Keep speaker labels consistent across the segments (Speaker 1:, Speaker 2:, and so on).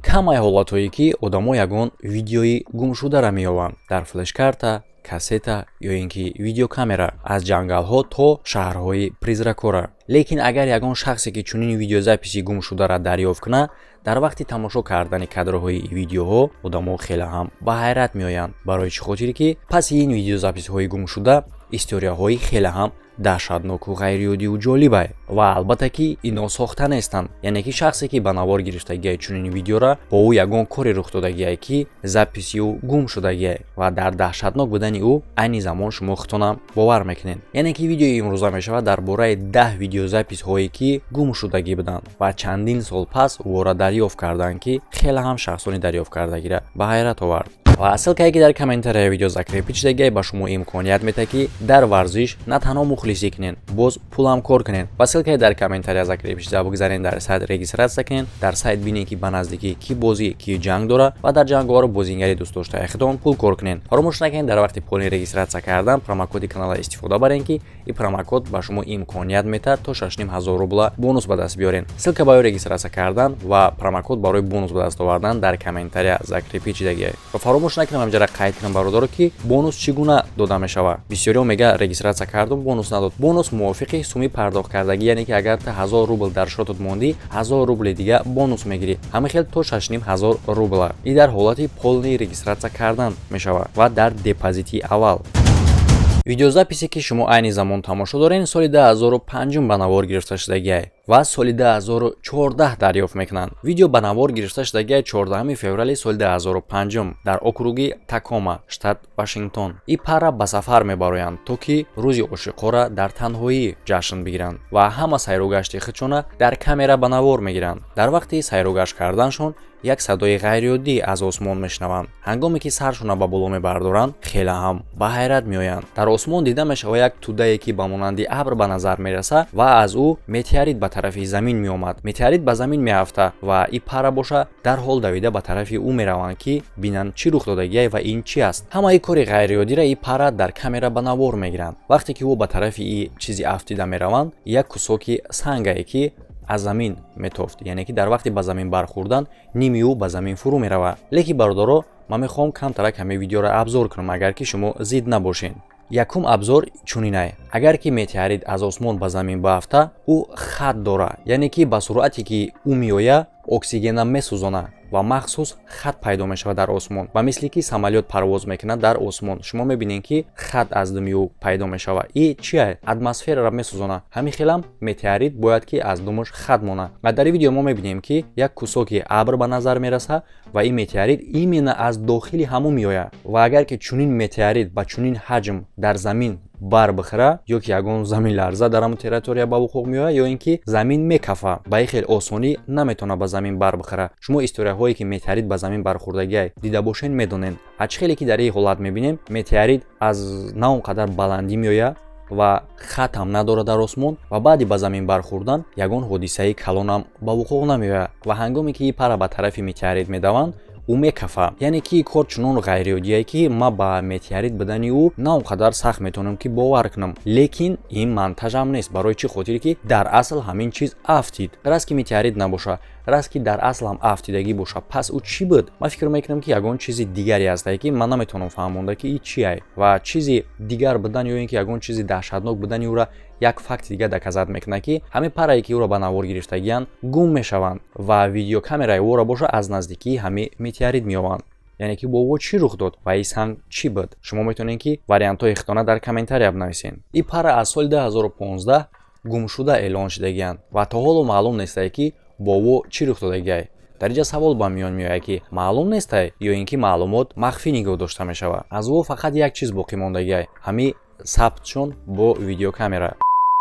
Speaker 1: Камай ҳолатҳое, ки одамо ягон видеои гумшударо меёбанд дар флешкарта, кассета ё ин ки видеокамера, аз ҷангалҳо то шаҳрҳои призракора. Лекин агар ягон шахсе, ки чунин видеозаписи гумшударо дарёфт кунад, дар вақти тамошо кардани кадрҳои видеоҳо одамо хеле ҳам ба ҳайрат меоянд. Барои чӣ хотире, ки паси ин видеозаписҳои гумшуда историяҳои хеле ҳам даҳшатноку ғайриоддиву ҷолибай. Ва албатта, ки ино сохта нестанд, яъне ки шахсе, ки ба навор гирифтагиай чунин видеора, бо ӯ ягон коре рух додагиай, ки записи ӯ гум шудагиай. Ва дар даҳшатнок будани ӯ айни замон шумо худтонам бовар мекунед. Яъне ки видеои имрӯза мешавад дар бораи 10 видеозаписҳое, ки гум шудагӣ буданд ва чандин сол пас ӯро дарёфт карданд, ки хеле ҳам шахсони дарёфт кардагиро ба ҳайрат овард. Ва ссылкае, ки дар комментарияи видео закрепить шудагиай, ба шумо имконият медиҳад, ки дар варзиш на танҳо мухлисӣ кунед, боз пулам кор кунед. Ва ссылкае дар комментария закрепить шуда бигзарен, дар сайт регистрация кунед, дар сайт бинед, ки ба наздикӣ кӣ бозӣ, кӣ ҷанг дора ва дар ҷанговару бозингари дӯстдоштаи худтон пул кор кунед. Фаромӯш накунед, дар вақти полный регистрация кардан промокоди канала истифода барен, ки ин промокод ба шумо имконият медиҳад, то 6500 рубла бонус ба даст биёрен. Ссылка барои регистрация кардан ва промокод барои бонус ба даст овардан дар комментария закрепить шудагиай. Ва фаромӯш накунам, ҳамҷара қайд кунам, бародаро, ки бонус чӣ гуна дода мешавад. Бисёриҳо мега: «Регистрация кардум, бонус надод». Бонус мувофиқи суми пардохткардагӣ, яъне ки агар ту 1000 рубл дар шотот мондӣ, 1000 рубли дига бонус мегирӣ. Ҳамин хел то 6500 рубла. Ин дар ҳолати полный регистрация кардан мешавад ва дар депозити аввал. Видеозаписе, ки шумо айни замон тамошо доред, соли 2005 ба навор гирифта шудагиай ва соли 2014 дарёфт мекунанд. Видео ба навор гирифта шудагиай 14 феврали соли 2005 дар округи Такома, штат Вашингтон. И пара ба сафар мебароянд, то ки рӯзи ошиқҳоро дар танҳоӣ ҷашн бигиранд ва ҳама сайругашти худшона дар камера ба навор мегиранд. Дар вақти сайругашт карданшон як садои ғайриоддӣ аз осмон мешунаванд. Ҳангоме ки саршона ба боло мебардоранд, хеле ҳам ба ҳайрат меоянд. Дар осмон дида мешавад як тӯдае, ки ба монанди абр ба назар мерасад, ва аз ӯ метеорит ба тарафи замин меомад. Метеорит ба замин меафта ва и пара боша дарҳол давида ба тарафи ӯ мераванд, ки бинанд, чӣ рух додагиай ва ин чӣ аст. Ҳамаи кори ғайриоддиро и пара дар камера ба навор мегиранд. Вақте ки ӯ ба тарафи и чизи афтида мераванд, як кусоки сангае, ки аз замин метофт, яъне ки дар вақти ба замин бархӯрдан ними ӯ ба замин фурӯ меравад. Лекин, бародаро, ман мехоҳам камтарак ҳамин видеоро обзор кунам, агар ки шумо зид набошед. Якум обзор чунинай: агар ки метеорит аз осмон ба замин баафта, ӯ хат дора, яъне ки ба суръате, ки ӯ меояд, оксигена месӯзонад ва махсус хат пайдо мешавад дар осмон, ба мисли ки самолёт парвоз мекунад дар осмон. Шумо мебинед, ки хат аз думи ӯ пайдо мешавад. И чия? Атмосфераро месӯзонад. Ҳамин хелам метеорит бояд, ки аз думаш хат монад. Ва дар ин видео мо мебинем, ки як кусоки абр ба назар мерасад ва ин метеорит именно аз дохили ҳамон меояд. Ва агар ки чунин метеорит ба чунин ҳаҷм дар замин бар бихӯра, ё ки ягон заминларза дар ҳамон территория ба вуқӯъ меояд, ё ин ки замин мекафа. Ба ин хел осонӣ наметавонад ба замин бар бихӯра. Шумо историяҳое, ки метеорит ба замин бархӯрдагиай, дида бошед, медонед. А чӣ хеле ки дар ин ҳолат мебинем, метеорит аз на он қадар баландӣ меояд ва хатам надорад дар осмон ва баъди ба замин бархӯрдан ягон ҳодисаи калонам ба вуқӯъ намеояд. Ва ҳангоме ки пара ба тарафи метеорит медаванд, ӯ мекафа. Яъне ки кор чунон ғайриоддие, ки ман ба метеорит будани ӯ на он қадар сахт метавонам, ки бовар кунам. Лекин ин монтажам нест. Барои чӣ хотире, ки дар асл ҳамин чиз афтид. Раст ки метеорит набоша, раст ки дар асл ҳам афтидагӣ боша, пас ӯ чӣ буд? Ман фикр мекунам, ки ягон чизи дигаре ҳастае, ки ман наметавонам фаҳмонда, ки и чие. Ва чизи дигар будан ё ин ки ягон чизи даҳшатнок будани ӯра як факти дигар доказать мекунад, ки ҳамин парае, ки ӯро ба навор гирифтагиянд, гум мешаванд ва видеокамераи ӯро боша аз наздикии ҳамин метеорит меёбанд. Яъне ки бо ӯ чӣ рух дод ва ин санг чӣ буд? Шумо метавонед, ки вариантҳои худтона дар комментария бинависед. Ин пара аз соли 2015 гумшуда эълон шудагиянд ва то ҳоло маълум нестае, ки бо ӯ чӣ рух додагиай. Дар инҷа савол ба миён меояд, ки маълум нестай ё ин ки маълумот махфӣ нигоҳ дошта мешавад. Аз ӯ фақат як чиз боқӣ мондагиай: ҳамин сабтшон бо видеокамера.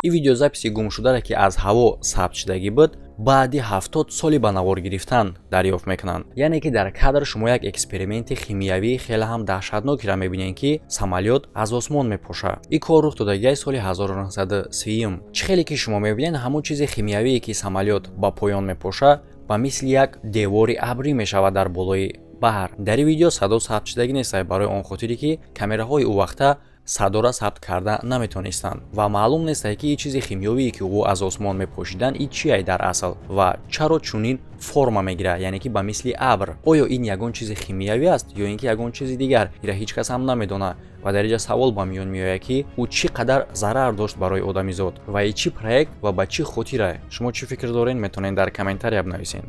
Speaker 1: Ин видеозаписи гумшударе, ки аз ҳаво сабт шудагӣ буд, баъди 70 соли ба навор гирифтан дарёфт мекунанд. Яъне ки дар кадр шумо як эксперименти химиявии хеле ҳам даҳшатнокеро мебинед, ки самолёт аз осмон мепошад. Ин кор рух додагиай соли 1930. Чӣ хеле ки шумо мебинед, ҳамон чизи химиявие, ки самолёт ба поён мепошад, ба мисли як девори абрӣ мешавад дар болои баҳр. Дар ин видео садо сабт шудагӣ нестай, барои он хотире, ки камераҳои ӯ вақта Садора сабт карда наметонистанд ва маълум нестае, ки ин чизи химиёвие, ки ӯ аз осмон мепошиданд, ин чие дар асл ва чаро чунин форма мегирад, яъне ки ба мисли абр. Оё ин ягон чизи химиявӣ аст ё ин ки ягон чизи дигар, ира ҳеҷ кас ҳам намедонад. Ва дар инҷа савол ба миён меояд, ки ӯ чӣ қадар зарар дошт барои одамизод ва и чӣ проект ва ба чӣ хотира. Шумо чӣ фикр доред, метавонед дар комментария бинависед.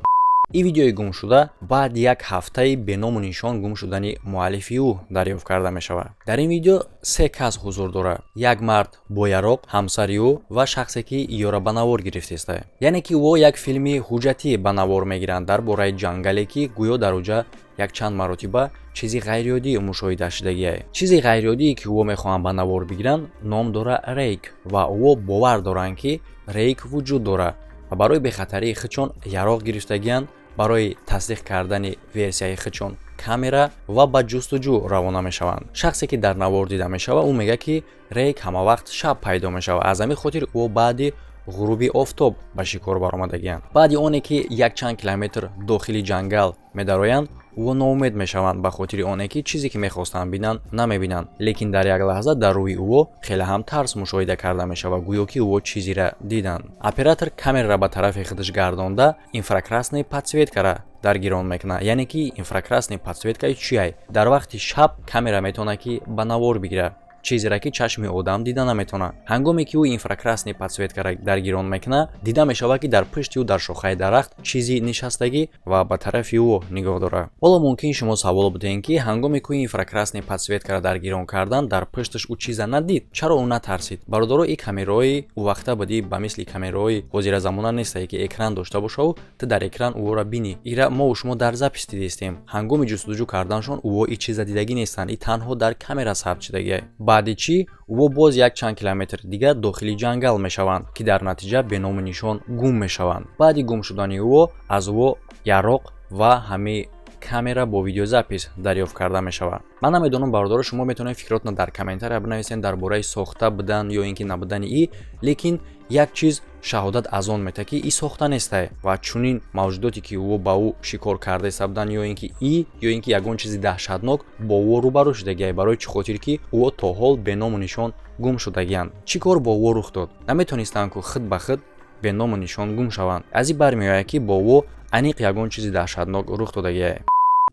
Speaker 1: Ин видеои гумшуда баъди як ҳафтаи беному нишон гум шудани муаллифи ӯ дарёфт карда мешавад. Дар ин видео се кас ҳузур дорад: як мард бо яроқ, ҳамсари ӯ ва шахсе, ки ёра ба навор гирифтеста. Яъне ки ӯ як филми ҳуҷҷатӣ ба навор мегиранд дар бораи ҷангале, ки гӯё дар уҷа якчанд маротиба чизи ғайриоддӣ мушоҳида шудагиае. Чизи ғайриоддие, ки ӯ мехоҳанд ба навор бигиранд, ном дора рейк ва ӯ бовар доранд, ки рейк вуҷуд дорад ва барои бехатарии худшон яроқ гирифтагианд, барои тасдиқ кардани версияи худшон камера ва ба ҷустуҷӯ равона мешаванд. Шахсе, ки дар навор дида мешавад, ӯ мегӯяд, ки рейк ҳамавақт шаб пайдо мешавад, аз ҳамин хотир ӯ баъди ғуруби офтоб ба шикор баромадагианд. Баъди оне ки якчанд километр дохили ҷангал медароянд, ӯ ноумед мешаванд, ба хотири оне ки чизе, ки мехостанд бинанд, намебинанд. Лекин дар як лаҳза дар рӯи ӯ хеле ҳам тарс мушоҳида карда мешавад, гӯё ки ӯ чизеро диданд. Оператор камераро ба тарафи худаш гардонда, инфракрасный подсветкара даргирон мекунад. Яъне ки инфракрасный подсветкаи чиай? Дар вақти шаб камера метавонад, ки ба навор бигирад чизеро, ки чашми одам дида наметавонад. Ҳангоме ки ӯ инфракрасный подсветкара даргирон мекунад, дида мешавад, ки дар пушти ӯ дар шохаи дарахт чизи нишастагӣ ва ба тарафи ӯ нигоҳ дорад. Ҳоло мумкин шумо савол бидиҳед, ки ҳангоме ки ӯ инфракрасный подсветкара даргирон кардан, дар пушташ ӯ чиза надид, чаро ӯ натарсид? Бародаро, и камераҳои ӯ вақта буди ба мисли камераҳои ҳозиразамона нестае, ки экран дошта бошаву ту дар экран ӯро бинӣ. Ира мову шумо дар запись дидистем. Ҳангоми ҷустуҷӯ карданашон ӯо и чиза дидагӣ нестанд, и танҳо дар камера сабт шудагиа. Баъди чӣ ӯ боз як чанд километр дигар дохили ҷангал мешаванд, ки дар натиҷа беному нишон гум мешаванд. Баъди гум шудани ӯ аз ӯ яроқ ва ҳамин камера бо видеозапись дарёфт карда мешавад. Ман намедонам, бародаро, шумо метавонед фикротро дар комментария бинависед дар бораи сохта будан ё ин ки набудани и. Лекин як чиз шаҳодат аз он метаҳад, ки и сохта нестае ва чунин мавҷудоте, ки ӯ ба ӯ шикор кардаиста буданд, ё ин ки и ё ин ки ягон чизи даҳшатнок бо ӯ рӯбарӯ шудагиае. Барои чӣ хотир ки ӯ то ҳол беному нишон гум шудагианд? Чӣ кор бо ӯ рух дод? Наметонистанд ку худ ба худ беному нишон гум шаванд. Аз ин бармеояд, ки бо ӯ аниқ ягон чизи даҳшатнок рух додагиае.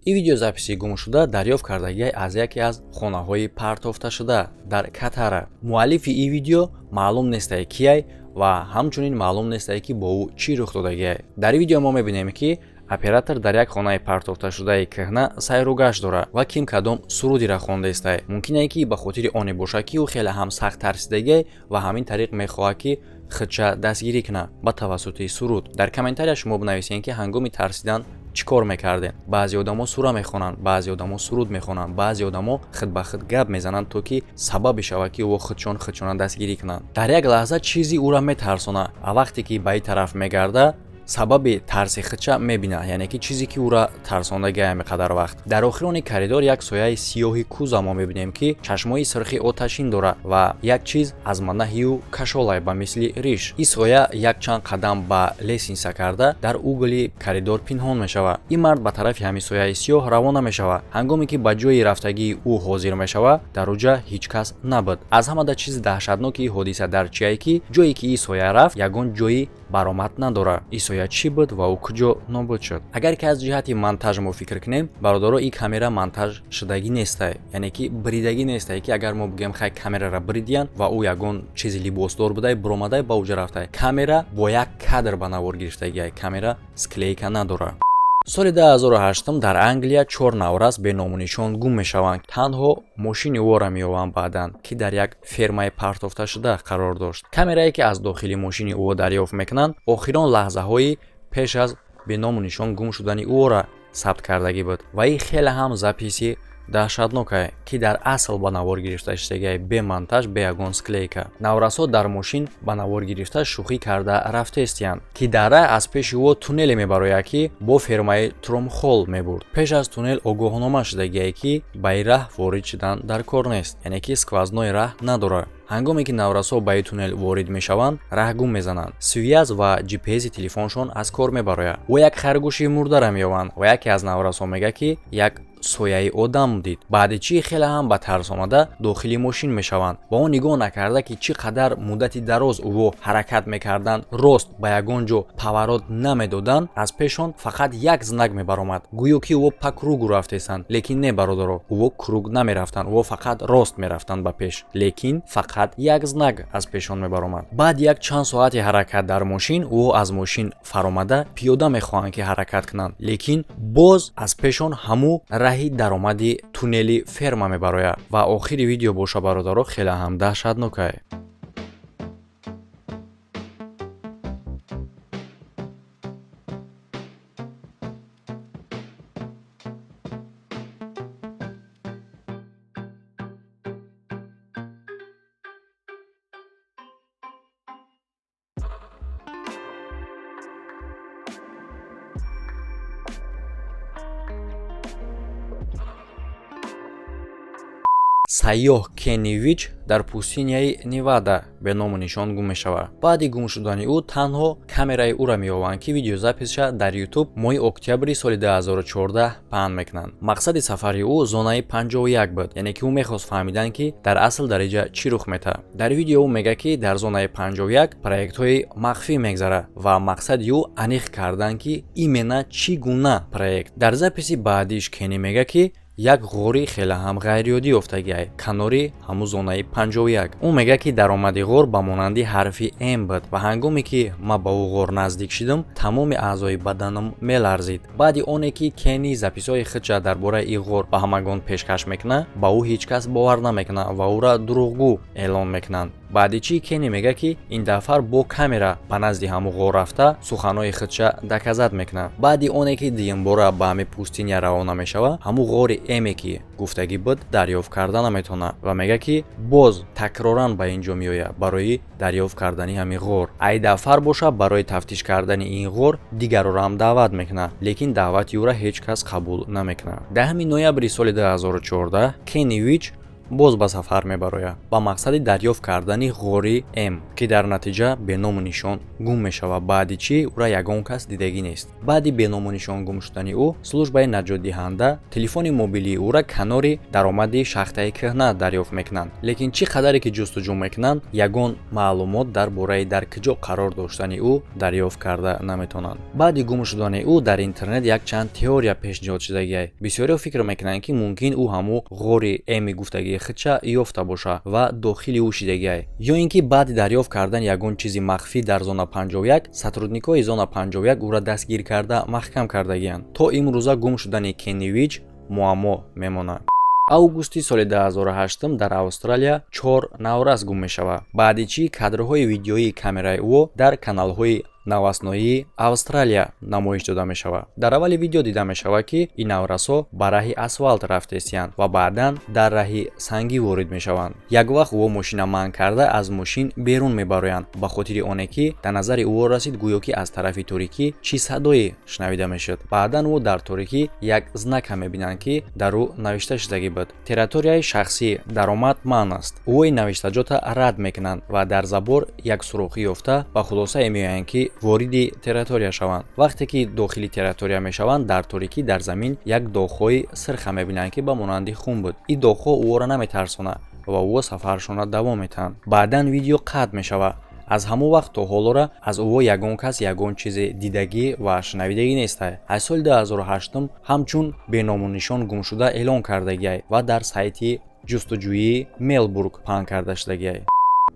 Speaker 1: Ин видеозаписи гумшуда дарёфт кардагиай аз яке аз хонаҳои партофташуда дар Катара. Муаллифи ин видео маълум нестае кияй ва ҳамчунин маълум нестае, ки бо ӯ чӣ рух додагиай. Дар ин видео мо мебинем, ки оператор дар як хонаи партофташудаи кӯҳна сайру гашт дорад ва ким кадом сурудиро хондаистае. Мумкине, ки ба хотири оне бошад, ки ӯ хеле ҳам сахт тарсидагиай ва ҳамин тариқ мехоҳад, ки худша дастгирӣ кунад ба тавассути суруд. Дар комментария шумо бинависед, ки ҳангоми тарсидан чӣ кор мекардем. Баъзе одамо сура мехонанд, баъзе одамо суруд мехонанд, баъзе одамо худ ба худ гап мезананд, то ки сабабе шавад, ки ӯ худшон худшона дастгирӣ кунанд. Дар як лаҳза чизи ӯра метарсонад, а вақте ки ба ин тараф мегарда, сабаби тарси худша мебинад, яъне ки чизе, ки ӯра тарсондагиа ҳами қадар вақт. Дар охирони коридор як сояи сиёҳи куза мо мебинем, ки чашмои сирхи оташин дорад ва як чиз аз манаҳи ӯ кашолай ба мисли риш. Ин соя якчанд қадам ба лестница карда, дар угли коридор пинҳон мешавад. Ин мард ба тарафи ҳамин сояи сиёҳ равона мешавад. Ҳангоме ки ба ҷои рафтагии ӯ ҳозир мешавад, дар уҷа ҳеҷ кас набуд. Аз ҳамада чизи даҳшатноки ин ҳодиса дар чие, ки ҷое ки ин соя рафт, ягон ҷои баромад надорад. Ин соя чӣ буд ва ӯ куҷо нобуд шуд? Агар ки аз ҷиҳати монтаж мо фикр кунем, бародаро, ин камера монтаж шудагӣ нестае, яъне ки бридагӣ нестае, ки агар мо бигӯем, хай, камерара бридиян ва ӯ ягон чизи либосдор будай, буромадай, ба уҷа рафтае. Камера бо як кадр ба навор гирифтагиай, камера склейка надорад. Соли 2008 дар Англия чор наврас беному нишон гум мешаванд. Танҳо мошини ӯро меёбанд баъдан, ки дар як фермаи партофташуда қарор дошт. Камерае, ки аз дохили мошини ӯ дарёфт мекунанд, охирон лаҳзаҳои пеш аз беному нишон гум шудани ӯро сабт кардагӣ буд ва ин хеле ҳам записи даҳшатнокае, ки дар асл ба навор гирифта шудагиай, бе монтаж, бе ягон склейка. Наврасҳо дар мошин ба навор гирифта шӯхӣ карда рафтестиянд, ки дар раҳ аз пеши ӯ туннеле мебарояд, ки бо фермаи Тромхол мебурд. Пеш аз туннел огоҳнома шудагиае, ки ба ин раҳ ворид шудан дар кор нест, яъне ки сквозной раҳ надорад. Ҳангоме ки наврасҳо ба ин туннел ворид мешаванд, раҳ гум мезананд, связь ва GPS телефоншон аз кор мебарояд. Ӯ як харгӯши мурдара меёбанд ва яке аз наврасҳо мегӯяд, ки як сояи одам дид. Баъди чӣ хеле ҳам ба тарс омада, дохили мошин мешаванд ва он нигоҳ накарда, ки чӣ қадар муддати дароз ӯ ҳаракат мекарданд, рост ба ягон ҷо поворот намедоданд, аз пешон фақат як знак мебаромад, гӯё ки ӯ по кругу рафтесанд. Лекин не, бародаро, ӯ круг намерафтанд, ӯ фақат рост мерафтанд ба пеш, лекин фақат як знак аз пешон мебаромад. Баъд як чанд соати ҳаракат дар мошин, ӯ аз мошин фаромада, пиёда мехоҳанд, ки ҳаракат кунанд, лекин боз аз пешон ҳамӯ раҳи даромади туннели ферма мебарояд. Ва охири видео боша, бародаро, хеле ҳам даҳшатнокае. Сайёҳ Кенни Вич дар пустыня и Невада беному нишон гум мешавад. Баъди гум шудани ӯ танҳо камераи ӯро меёбанд, ки видеозапись ша дар Ютуб моҳи октябри соли 2014 паҳн мекунанд. Мақсади сафари ӯ зонаи 51 буд, яъне ки ӯ мехост фаҳмидан, ки дар асл дар иҷа чӣ рух метаҳад. Дар видео ӯ мегӯяд, ки дар зонаи 51 проектҳои махфӣ мегзарад ва мақсади ӯ аниқ кардан, ки именно чӣ гуна проект. Дар запись и баъдиш Кенни мегӯяд, ки як ғори хеле ҳам ғайриоддӣ ёфтагиай канори ҳамун зонаи 51. Ӯ мегӯяд, ки даромади ғор ба монанди ҳарфи М буд ва ҳангоме ки ман ба ӯ ғор наздик шидам, тамоми аъзои баданам меларзид. Баъди оне ки Кенни запись ҳои худша дар бораи ин ғор ба ҳамагон пешкаш мекунад, ба ӯ ҳеҷ кас бовар намекунад ва ӯра дурӯғгӯ эълон мекунанд. Баъди чӣ Кенни мегӯяд, ки ин дафъа бо камера ба назди ҳамун ғор рафта, суханҳои худша доказать мекунад. Баъди оне ки дуюмбора ба ҳамин пустыня равона мешавад, ҳамун ғори Эме ки гуфтагӣ буд, дарёфт карда наметавонад ва мегӯяд, ки боз такроран ба ин ҷо меояд барои дарёфт кардани ҳамин ғор. Ай дафъар боша, барои тафтиш кардани ин ғор дигарро ҳам даъват мекунад, лекин даъвати ӯра ҳеҷ кас қабул намекунад. 10 ноябри соли 2014 Кенни Вич боз ба сафар мебарояд ба мақсади дарёфт кардани ғори М, ки дар натиҷа беному нишон гум мешавад. Баъди чӣ ӯра ягон кас дидагӣ нест. Баъди беному нишон гум шудани ӯ, службаи наҷотдиҳанда телефони мобилии ӯра канори даромади шахтаи кӯҳна дарёфт мекунанд, лекин чӣ қадаре ки ҷустуҷӯ мекунанд, ягон маълумот дар бораи дар куҷо қарор доштани ӯ дарёфт карда наметавонанд. Баъди гум шудани ӯ дар интернет якчанд теория пешниҳод шудагиай. Бисёриҳо фикр мекунанд, ки мумкин ӯ ҳамун ғори Эми гуфтагии худша ёфта боша ва дохили ӯ шидагиай, ё ин ки баъди дарёфт кардани ягон чизи махфӣ дар зона 51, сотрудник ои зона 51 ӯра дастгир карда, маҳкам кардагианд. То имрӯза гум шудани Кенни Вич муаммо мемонад. Августи соли 2008 дар Австралия чор наврас гум мешавад. Баъди чӣ кадрҳои видеоии камераи ӯ дар каналҳои новостной Австралия намоиш дода мешавад. Дар аввали видео дида мешавад, ки ин наврасҳо ба раҳи асфалт рафтесиянд ва баъдан дар раҳи сангӣ ворид мешаванд. Як вақт ӯ мошина манъ карда, аз мошин берун мебароянд, ба хотири оне ки дар назари ӯ расид, гӯё ки аз тарафи торикӣ чӣ садое шунавида мешуд. Баъдан ӯ дар торикӣ як знака мебинанд, ки дар ӯ навишта шудагӣ буд: «Территорияи шахсӣ, даромад манъ аст». Ӯ ин навиштаҷота рад мекунанд ва дар забор як сурохӣ ёфта, ба хулосае меоянд, ки вориди территория шаванд. Вақте ки дохили территория мешаванд, дар торикӣ дар замин як доғҳои сирха мебинанд, ки ба монанди хун буд. Ин доғҳо ӯро наметарсонад ва ӯ сафаршонро давом метаҳанд. Баъдан видео қатъ мешавад. Аз ҳамон вақт то ҳолора аз ӯ ягон кас ягон чизе дидагӣ ва шунавидагӣ нестай. Аз соли 2008 ҳамчун беному нишон гумшуда эълон кардагиай ва дар сайти ҷустуҷӯии Мелбург паҳн карда шудагиай.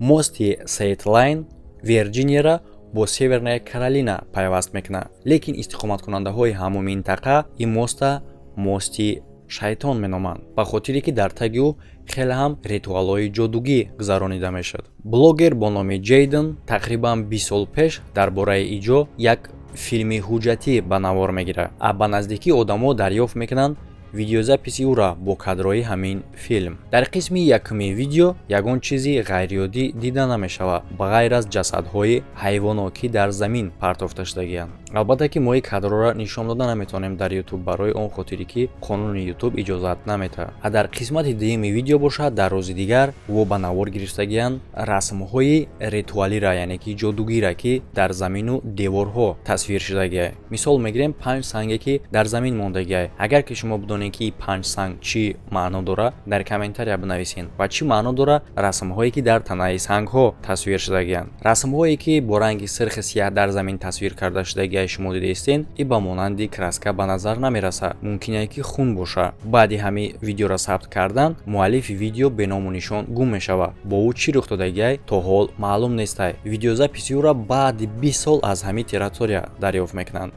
Speaker 1: Мости Сейтлайн Вирҷинияра бо Северная Каролина пайваст мекунад, лекин истиқоматкунандаҳои ҳамон минтақа ин моста мости шайтон меноманд, ба хотире ки дар таги ӯ хеле ҳам ритуалҳои ҷодугӣ гузаронида мешуд. Блогер бо номи Ҷейден тақрибан 20 сол пеш дар бораи иҷо як филми ҳуҷҷатӣ ба навор мегирад. А ба наздикӣ одамо дарёфт мекунанд. Видеозаписи ӯра бо кадрои ҳамин филм. Дар қисми якуми видео ягон чизи ғайриоддӣ дида намешавад, ба ғайр аз ҷасадҳои ҳайвонот, ки дар замин партофта шудагианд. Албатта, ки мо ин кадрҳоро нишон дода наметавонем дар Ютуб, барои он хотире ки қонуни Ютуб иҷозат наметаҳад. А дар қисмати дуюми видео бошад, дар рӯзи дигар во ба навор гирифтагианд расмҳои ритуалиро, яъне ки ҷодугира, ки дар замину деворҳо тасвир шудагиа. Мисол мегирем, панҷ санге, ки дар замин мондагиа. Агар ки шумо бидонед, ки панҷ санг чӣ маъно дора, дар комментария бинависед. Ва чӣ маъно дора расмҳое, ки дар танаи сангҳо тасвир шудагианд? Расмҳое, ки бо ранги сирхи сиёҳ дар замин тасвир карда шудагиа, шумо дидаистен, и ба монанди краска ба назар намерасад, мумкине, ки хун боша. Баъди ҳамин видеоро сабт кардан муаллифи видео беному нишон гум мешавад. Бо ӯ чӣ рух додагиай, то ҳол маълум нестай. Видеозаписи ӯро баъди 20 сол аз ҳамин территория дарёфт мекунанд.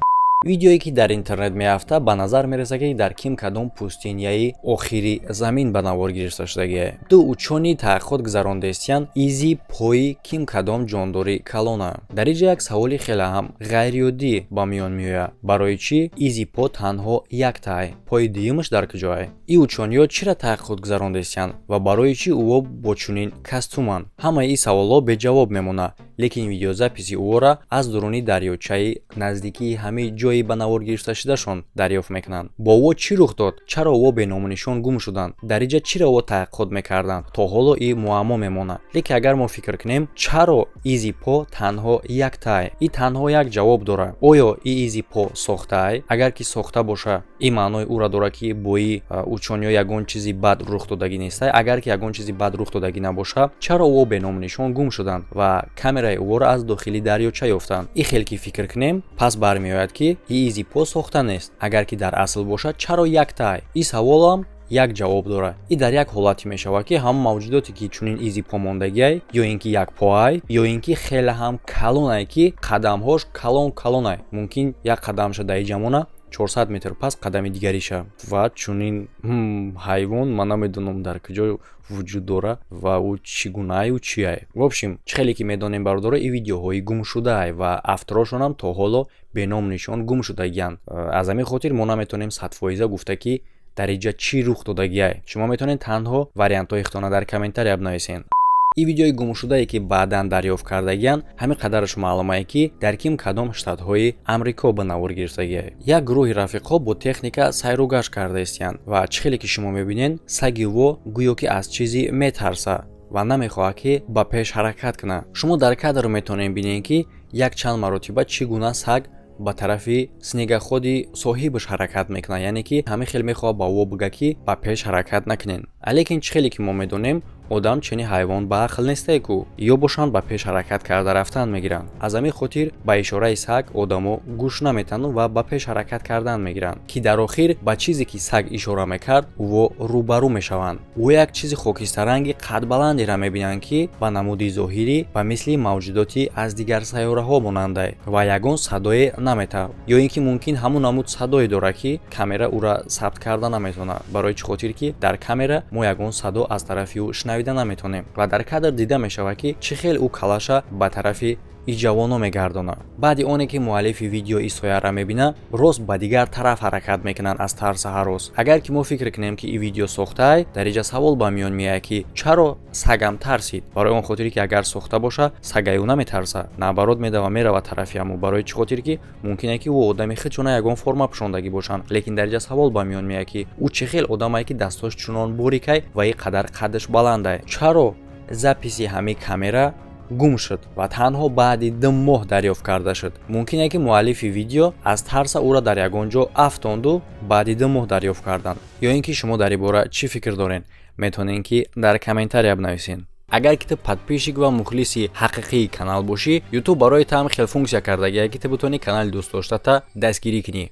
Speaker 1: Видеое, ки дар интернет меафтад, ба назар мерасад, ки дар ким кадом пустыняи охири замин ба навор гирифта шудагиа. Ду учёный таҳқиқот гузарондаистиянд изи пои ким кадом ҷондори калона. Дар инҷа як саволи хеле ҳам ғайриоддӣ ба миён меояд: барои чӣ изи по танҳо яктае, пои дуюмаш дар куҷое? И учёныйҳо чиро таҳқиқот гузарондаистиянд ва барои чӣ ӯо бо чунин костюманд? Ҳамаи ин саволҳо беҷавоб мемонад, лекин видеозаписи ӯро аз дуруни дарёчаи наздикии ҳамин ҷои ба навор гирифташудашон дарёфт мекунанд. Бо ӯ чӣ рух дод? Чаро ӯ беному нишон гум шуданд? Дар инҷа чиро ӯ таҳқиқот мекарданд? То ҳоло и муаммо мемонад. Лекин агар мо фикр кунем, чаро изи по танҳо яктае, и танҳо як ҷавоб дорад: оё и изи по сохтаай? Агар ки сохта боша, ин маънои ӯро дорад, ки бо и учёныйҳо ягон чизи бад рух додагӣ нестай. Агар ки ягон чизи бад рух додагӣ набоша, чаро ӯ беному нишон гум шуданд ва камераи ӯро аз дохили дарёча ёфтанд? И хел ки фикр кунем, пас бармеояд, ки и изи по сохта нест. Агар ки дар асл бошад, чаро яктаай? И саволам як ҷавоб дорад: и дар як ҳолате мешавад, ки ҳамон мавҷудоте, ки чунин изи по мондагиай, ё ин ки якпоай, ё ин ки хеле ҳам калонай, ки қадамҳош калон калонай, мумкин як қадамша дар иҷа мона, 400 метр пас қадами дигариша. Ва чунин ҳайвон ман намедонам, дар куҷо вуҷуд дорад ва ӯ чӣ гунааю чиай. В общем, чӣ хеле ки медонем, бародаро, ин видеоҳои гумшудаай ва авторошонам то ҳоло беному нишон гум шудагианд. Аз ҳамин хотир мо наметавонем 100% гуфта, ки дар инҷа чӣ рух додагиай. Шумо метавонед танҳо вариантҳои худтона дар комментария бинависед. Ин видеои гумшудае, ки баъдан дарёфт кардагианд, ҳамин қадараш маълумае, ки дар ким кадом штатҳои Амрико ба навор гирифтагиай. Як гурӯҳи рафиқҳо бо техника сайру гашт карда истиянд ва чӣ хеле ки шумо мебинед, саги во гӯё ки аз чизе метарса ва намехоҳад, ки ба пеш ҳаракат кунад. Шумо дар кадр метавонед бинед, ки як чанд маротиба чӣ гуна саг ба тарафи снегоходи соҳибаш ҳаракат мекунад, яъне ки ҳамин хел мехоҳад ба ӯ бигӯяд, ки ба пеш ҳаракат накунед. Лекин чӣ хеле ки мо медонем, одам чунин ҳайвон ба ақл нестае ку, ё бошанд ба пеш ҳаракат карда рафтан мегиранд. Аз ҳамин хотир ба ишораи саг одамо гӯш наметаҳанд ва ба пеш ҳаракат кардан мегиранд, ки дар охир ба чизе, ки саг ишора мекард, ӯ рӯбарӯ мешаванд. Ӯ як чизи хокистаранги қадбаландеро мебинанд, ки ба намуди зоҳирӣ ба мисли мавҷудоти аз дигар сайёраҳо монандай ва ягон садое наметавад, ё ин ки мумкин ҳамон намуд садое дорад, ки камера ӯра сабт карда наметавонад. Барои чӣ хотир ки дар камера мо ягон садо аз тарафи ӯ шунавида наметавонем. Ва дар кадр дида мешавад, ки чӣ хел ӯ калаша ба тарафи и ҷавоно мегардонад. Баъди оне ки муаллифи видео и сояра мебинад, рост ба дигар тараф ҳаракат мекунанд аз тарса ҳарос. Агар ки мо фикр кунем, ки и видео сохтаай, дар инҷа савол ба миён меояд, ки чаро сагам тарсид? Барои он хотире ки агар сохта боша, сагаи ӯ наметарса, наоборот, медава, мерава тарафи ҳамӯ. Барои чӣ хотир ки мумкине, ки ӯ одами худшона ягон форма пӯшондагӣ бошанд. Лекин дар инҷа савол ба миён меояд, ки ӯ чӣ хел одамае, ки дастош чунон борикай ва ин қадар қадаш баландай? Чаро записи ҳамин камера гум шуд ва танҳо баъди 2 моҳ дарёфт карда шуд? Мумкине, ки муаллифи видео аз тарса ӯро дар ягон ҷо афтонду баъди 2 моҳ дарёфт карданд. Ё ин ки шумо дар ин бора чӣ фикр доред, метавонед, ки дар комментария бинависед. Агар ки ту подписчик ва мухлиси ҳақиқии канал бошӣ, Ютуб барои ту ҳам хел функсия кардагия, ки ту битавонӣ канали дӯстдоштата дастгирӣ кунӣ.